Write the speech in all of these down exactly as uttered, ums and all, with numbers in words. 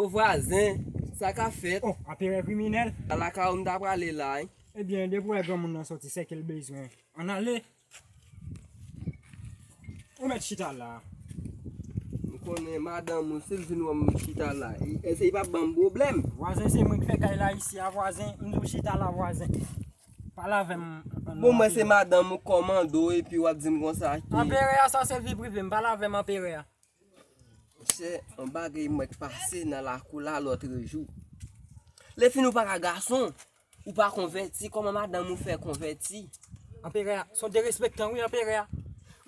O vwazen, sa k ap fèt? Oh, anperè kriminèl. A lakay ou m ta prale la, wi. Ebyen, depi w wè granmoun nan sòti, sèke l bezwen. Ann ale. Ou mèt chita la. M konnen madanm ou, si l vin wè m chita la, èske li p ap ban m pwoblèm? Vwazen, se mwen k fè kay la isi a, vwazen. M di w chita la, vwazen. Pale avè m. Bon, mwen se madanm ou, kòmando, epi w ap di m konsa ki... Anperè a, sa se vi prive m. Pale avè m, anperè a. Monchè, yon bagay mwen k pase nan lakou la lòtrejou. Lefini ou pa ka gason, ou pa konvèti, kòman madanm ou fè konvèti? Anperè a, se yon derespektan wi, anperè a.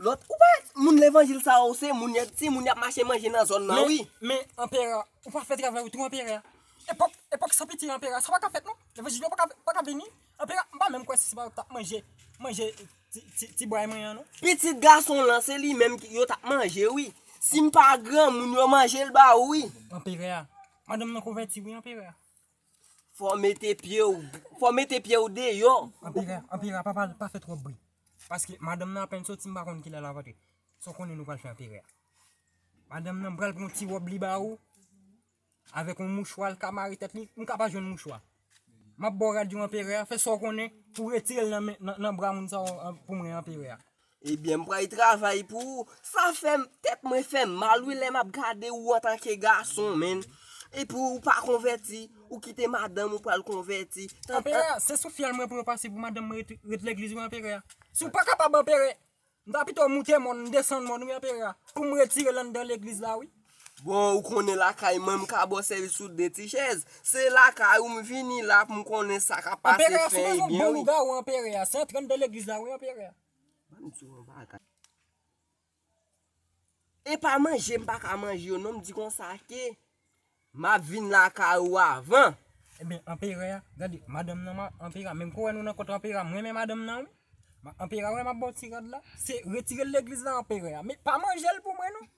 Lòt, ou pa moun levanjil sa yo, se moun y ap, timoun y ap mache manje nan zòn nan wi. Men, men, anperè a, ou pa fè travay ou tou, anperè a. Epòk, epòk san piti, anperè a, sa pa ka fèt non. Levanjil yo pa ka, pa ka vini. Anperè a, m pa menm kwè si se pa yo k t ap manje, manje ti, ti, ti bway mwen an non. Pitit gason w lan, se li menm ki yo t ap manje wi. Si m pa granmoun, yo manje l ba ou wi. Anperè a, madanm nan konvèti wi, anperè a. Fò w mete pye w, fò w mete pye w deyò. Anperè a, anperè a, pa, pa, pa fè twòp bri. Paske madanm nan apèn soti, m pa konn kilè l ap antre. Sa w konnen nou pral fè, anperè a? Madanm nan pral pran yon ti wòb li ba ou. Avèk yon mouchwa, l ka mare tèt li, m ka pa jwenn mouchwa. M ap ba w rad yo, anperè a, fè sa w konnen pou w retire l nan men, nan, nan bra moun sa yo, an, pou mwen, anperè a. Ebyen, m pral travay pou ou. Sa fè m, tèt mwen fè m mal wi lè m ap gade ou antanke gason, menn. Epi ou pa konvèti, ou kite madanm ou pral konvèti. Anperè a, se sou fyèl mwen pou yo pase pou madanm mwen ret, ret legliz wi, anperè a. Si w pa kapab, anperè, m ta pito moute mòn, m desann mòn wi, anperè a, pou m retire l anndan legliz la wi. Bon, ou konnen lakay mwen, m ka ba w sèvis sou de ti chèz. Se lakay ou m vini la pou m konnen sa k ap pase fè ebyen wi. Anperè a, se yon bon lougawou, anperè a. Se antre anndan legliz la wi, anperè a. Ban m di w yon bagay. E pa manje m pa ka manje yo non, m di konsa ke m ap vin lakay ou avan. Ebyen, anperè a, gade, madanm nan, ma, anperè a, menm kou wè nou nan kont anperè a, m renmen madanm nan wi. Ma, anperè a, wè m ap ba w ti rad la. Se retire l legliz la, anperè a. Men pa manje l pou mwen non.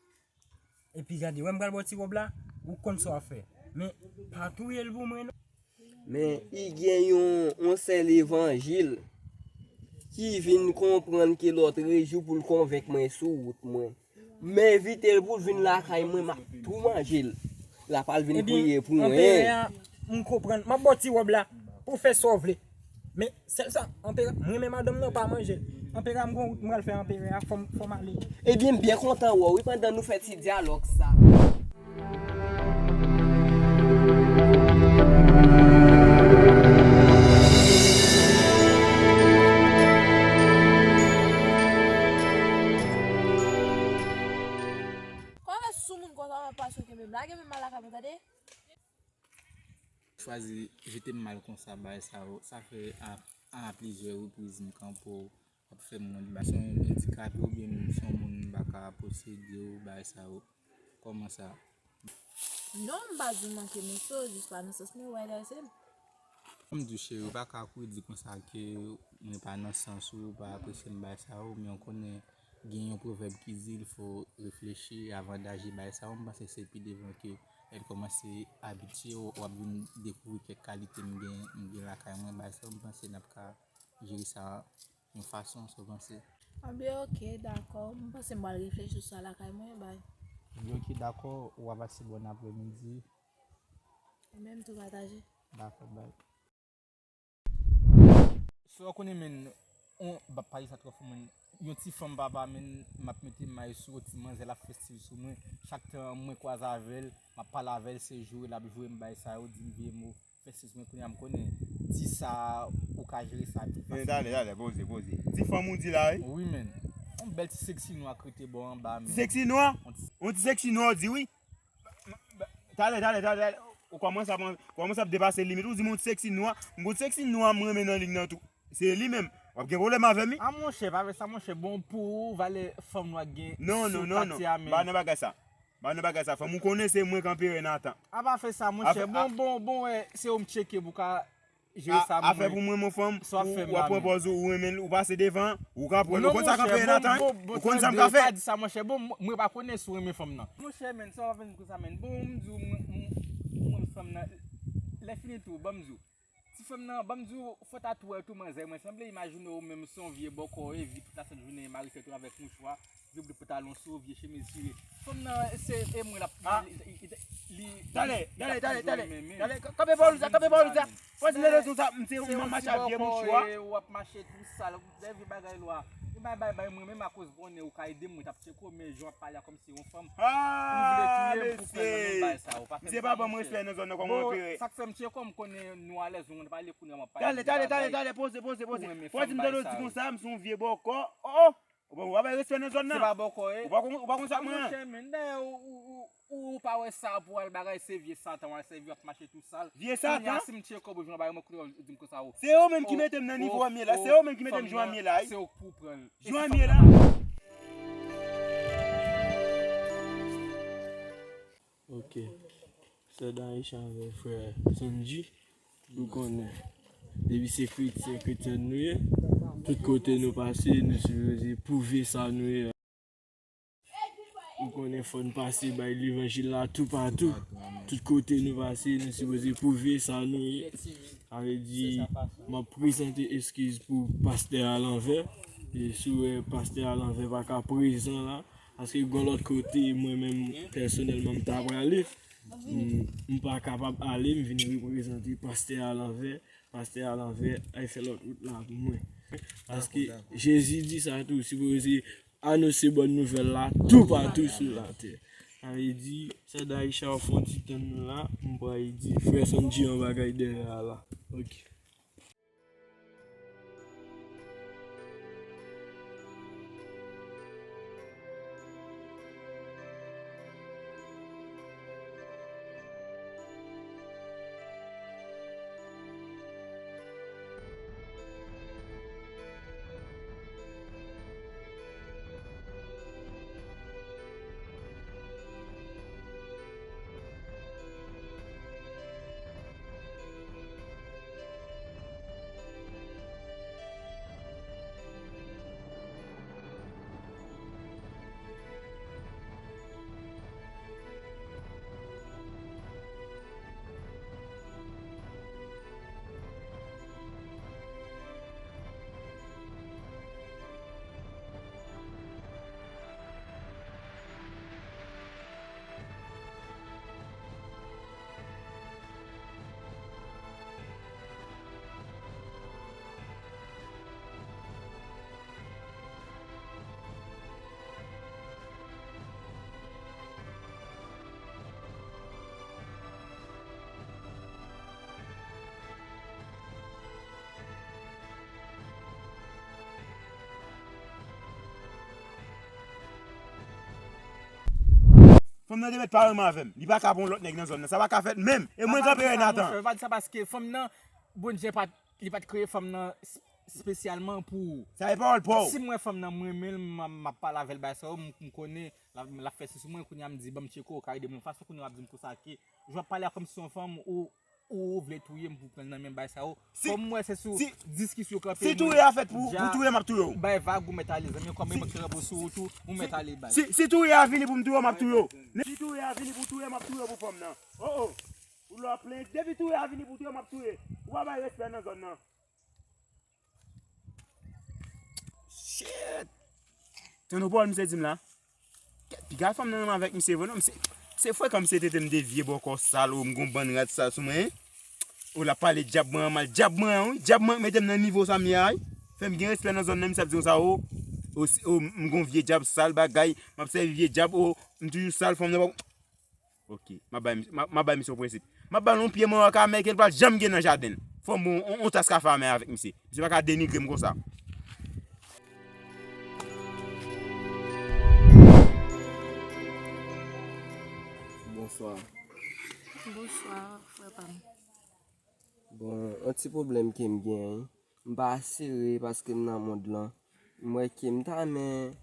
Epi gade, wè m pral ba w ti wòb la, ou konn sa w ap fè. Men pa touye l pou mwen non. Men i gen yon, yon sèl evanjil ki vin konprann ke lòtrejou pou l konvenk mwen sou wout mwen. M envite l pou l vin lakay mwen, m ap tou manje l. L ap al vin priye pou mwen. Ebyen, anperè a, m konprann. M ap ba w ti wòb la pou w fè sa w vle. Men sèl sa, anperè, m renmen madanm nan, pa manje l. Anperè, m gon wout m pral fè, anperè a, fò m, fò m ale. Ebyen, m byen kontan wè w wi pandan nou fè ti dyalòg sa. Kòman sou moun konsa w ap pase w kenbe m lage men m al lakay mwen tande. Chwazi jete m mal konsa, bagay sa yo, sa fè a, a plizyè repriz m kanpe w, w ap fè m wont, bagay sa yon andikape oubyen m se yon moun m pa ka posede w, bagay sa yo, kòman sa? Non, m pa di w manke m respè w, jis pa nan sans mwen wè l se m. Kòm di w cheri, w pa ka kouri di konsa ke mwen pa nan sans ou, ou pa apresye m, bagay sa yo, men w konnen gen yon pwovèb ki di, il faut réfléchir avant d'agir, bagay sa yo, m panse se pi devan ke lè l kòmanse abitye w, w ap vin dekouvri kèk kalite m gen, m gen lakay mwen, bagay sa yo, m panse n ap ka jere sa yon fason, sa w panse? Anben, oke, dakò. M panse m pral reflechi sou sa lakay mwen, bay. Anben, oke, dakò, w a pase bòn aprèmidi. Ou menm tou pataje. Dakò, bay. Sa w konnen, menn, on, m p ap pale sa twò fò, menn. Yon ti fanm papa, menn, m ap mete may sou, yon ti manzè l ap fè stil sou mwen. Chak tan mwen kwaze avè l, m ap pale avè l, se joure l ap joure m, bay sa yo, di m vye mo. Fè stil sou mwen, kounye a m konnen. Di sa, ou ka jere sa pi fasilman. Talè, talè, poze, poze. Ti fanm ou di la, wi? Wi, menn. Yon bèl ti seksi nwa k rete bò anba, menn. Ti seksi nwa? Yon ti seksi nwa, w di wi. Talè, talè, talè, talè. Ou kòmanse ap, ou kòmanse ap depase limit. Ou di m yon ti seksi nwa. M gon ti seksi nwa m renmen nan liy nan tou. Se li menm. W ap gen pwoblèm avè m, wi. A, monchè, pa fè sa, monchè. Bon, pou ou, valè fanm nwa gen sou pati a, men. Non, non, non, non. Pa nan bagay sa. Pa nan bagay sa, fanm. Ou konnen se mwen k anperè Nathan. A, pa fè sa, monchè. Bon, bon, bon, wè, se ou m tcheke pou ka jere sa pou mwen. Afè pou mwen, mon fanm, ou ap pran pòz ou, ou renmen l, ou pase devan, ou ka pran l. Ou konn sa k anperè Nathan, wi? Ou konn sa m ka fè? Pa di sa, monchè. Bon, mwen pa konnen si w renmen fanm nan. Monchè, menn, sa w ap vin konsa, menn. Bon, m di w, mwen, mwen, mwen, fanm nan, lè fini tou, ban m di w. Ti fanm nan, ban m di w, fò ta tou wè tou manzè. Mwen sanble imajine w menm se yon vye bòkò, e vi tout lasent jounen, mari tèt ou avèk mouchwa, vye bout pantalon sou, vye chemiz chire. Fanm nan, se, e mwen l ap, li, li, li, li, talè, talè, talè, talè, talè, kanpe pawòl ou sa, kanpe pawòl ou sa. Fò di nan leson sa, m se, m ap mache ak vye mouchwa. W ap mache tou sal, de vye bagay lwa. E bay, bay, bay, mwen menm akoz konnen ou ka ede m, mwen t ap tcheke w, men jan w ap pale a kòmsi se yon fanm. Ou vle touye m pou pran nan men bay sa, ou pa fè m sa, monchè. Misye pa ban m respè nan zòn nan, kòman w ap pere? Bon, sa k fè m tcheke w, m konnen nou alèz, nou konn pale kounye a, m ap pale de bagay. Talè, talè, talè, talè, poze, poze, poze. Ou renmen fanm bay sa, wi. Fò di m tande w di konsa, m se yon vye bòkò. Oh, oh. Ou pa, ou pa bay respè nan zòn nan. Se pa bòkò, e? Ou pa konn, ou pa konn sa k mwen an? Monchè, men, dayè, ou, ou, ou, ou pa wè sa pou al bagay, se vye Satan, w al sèvi, w ap mache tou sal. Vye Satan? Kounye a, si m tcheke w, pou jwenn bagay, mwen koute w, ou di m konsa, o. Se ou menm ki mete m nan nivo a m ye la, se ou menm ki mete m jan m ye la, wi. Se ou k pou pran l. Jan m ye la. Ok. Sè Daisha avè frè Sanji, ou konnen. Depi se kretyen, kretyen nou ye. Tout kote nou pase, nou sipoze pwouve sa nou ye. Ou konnen fò n pase bay levanjil la toupatou. Tout kote nou pase, nou sipoze pwouve sa nou ye. Sa vle di, m ap prezante eskiz pou pastè Alanvè. E si w wè pastè Alanvè pa ka prezan la, paske gon lòt kote mwen menm pèsonèlman m ta prale, m, m pa kapab ale, m vin reprezante pastè Alanvè. Pastè Alanvè, al fè lòt wout la pou mwen. Paske Jezi di sa tou, sipoze anonse bòn nouvèl la toupatou sou latè. Sa vle di, sè Daisha, w fè yon ti tann nou la, m pral di frè Sanji yon bagay dèyè a la. Ok. Fanm nan te mèt pa renmen avè m. Li pa ka pran yon lòt nèg nan zòn nan. Sa pa ka fèt menm. E mwen k anperè Nathan. Pa di sa, monchè, pa di sa paske fanm nan, Bondye pa, li pa t kreye fanm nan s-, espesyalman pou ou. Sa e pawòl pa w. Si m wè fanm nan, m renmen l, m, m ap pale avè l, bagay sa yo, m, m konnen l ap, l ap fè si sou mwen, kounye a m di, ban m tcheke w, ou ka ede mwen yon fason, kounye a w ap di m konsa ke, jan w ap pale a kòmsi se yon fanm, ou, ou vle touye m pou pran nan men bagay sa yo. Fò m wè se sou diskisyon kanpe. Si touye a fèt pou, pou touye, m ap touye w. Bay vag, ou mèt ale, zanmi, kòm mwen ki ranpou sou ou tou, ou mèt ale, bay. Si, si touye a vini pou m touye w, m ap touye w. Si touye a vini pou touye, m ap touye w pou fanm nan. Oh, oh. Ou lò plen, depi touye a vini pou touye, m ap touye. Ou pa bay respè nan zòn nan. Shit! Tann ou pawòl misye di m la. Kèt, piga fanm nan renmen avèk misye vre non, misye, se frekan misye trete m de vye bòkò sal, o, m gon bann rad sal sou mwen, wi. O, l ap pale djab mwen an mal, djab mwen an, wi, djab mwen mete m nan nivo sa m ye a, wi. Fè m gen respè nan zòn nan, misye ap di konsa, o, o, o, m gon vye djab sal bagay, m ap sèvi vye djab, o, m toujou sal, fanm nan pa Ok, m ap bay, m ap, m ap bay misye yon prensip. M ap ba l yon pye manwaka ameriken, l pral janm gen nan jaden l. Fò m yon, yon, yon tas kafe amè avèk misye. Misye pa ka denigre m konsa. Bonswa. Bonswa, frè pa m. Bon, yon ti pwoblèm ke m gen, wi. M pa sere paske m nan mond lan. M wè ke m ta renmen,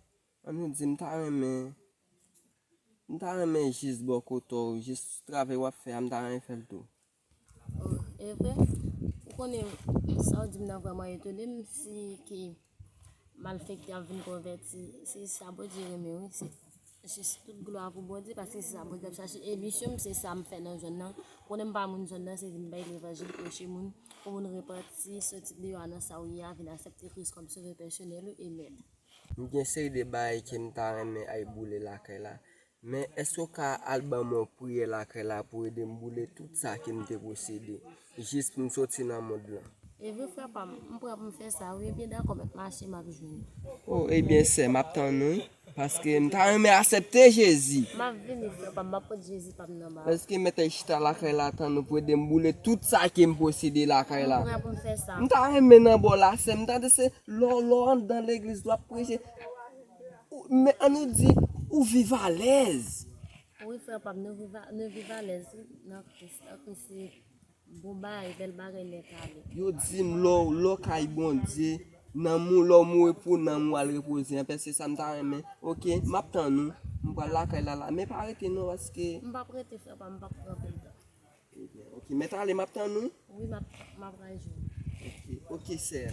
ann nou di, m ta renmen, m ta renmen jis bò kote w, jis travay w ap fè a, m ta renmen fè l tou. Oh, e vre? Ou konnen, sa w di m nan vrèman etone m, si ke malfektè ap vin konvèti, se sa Bondye renmen, wi. Se jis tout glwa pou Bondye, paske se sa Bondye ap chache. E misyon m, se sa m fè nan zòn nan. Ou konnen m pa moun zòn nan, se vin bay levanjil, preche moun, pou moun repanti, soti deyò a nan sa w ye a, vin aksepte Kris kòm sovè pèsonèl ou e mèt. M gen seri de bagay ke m ta renmen al boule lakay la. Men èske w ka al ban mwen yon priyè lakay la pou ede m boule tout sa ke m te posede, jis pou m soti nan mond lan? E vre, frè pa m, m prè pou m fè sa, wi. Ebyen, dakò, m ap mache, m ap jwenn ou. Oh, ebyen, sè, m ap tann ou, wi. Paske m ta renmen aksepte Jezi. M ap vini, frè pa m, m ap pot Jezi pa m nan ba ou. Èske mèt al chita lakay la tann ou pou ede m boule tout sa ke m posede lakay la? M prè pou m fè sa. M ta renmen nan bò la, sè. M tande se lò, lò anndan legliz, w ap preche. Ou- Men ann nou di, ou viv alèz. Wi, frè pa m, nou viv a- nou viv alèz, wi, nan Kris. Nan Kris, se bon bagay, bèl bagay nèt ale. Yo di m lò, lò kay Bondye, nanm ou, lò w mouri pou nanm ou al repoze an pè, se sa m ta renmen. Oke, m ap tann ou. M pral lakay la la. Men pa rete non, paske M p ap rete, frè pa m, m p ap pran anpil tan. Ebyen, oke, mèt ale, m ap tann ou. Wi, m ap m ap pral jwenn ou. Oke, oke, sè.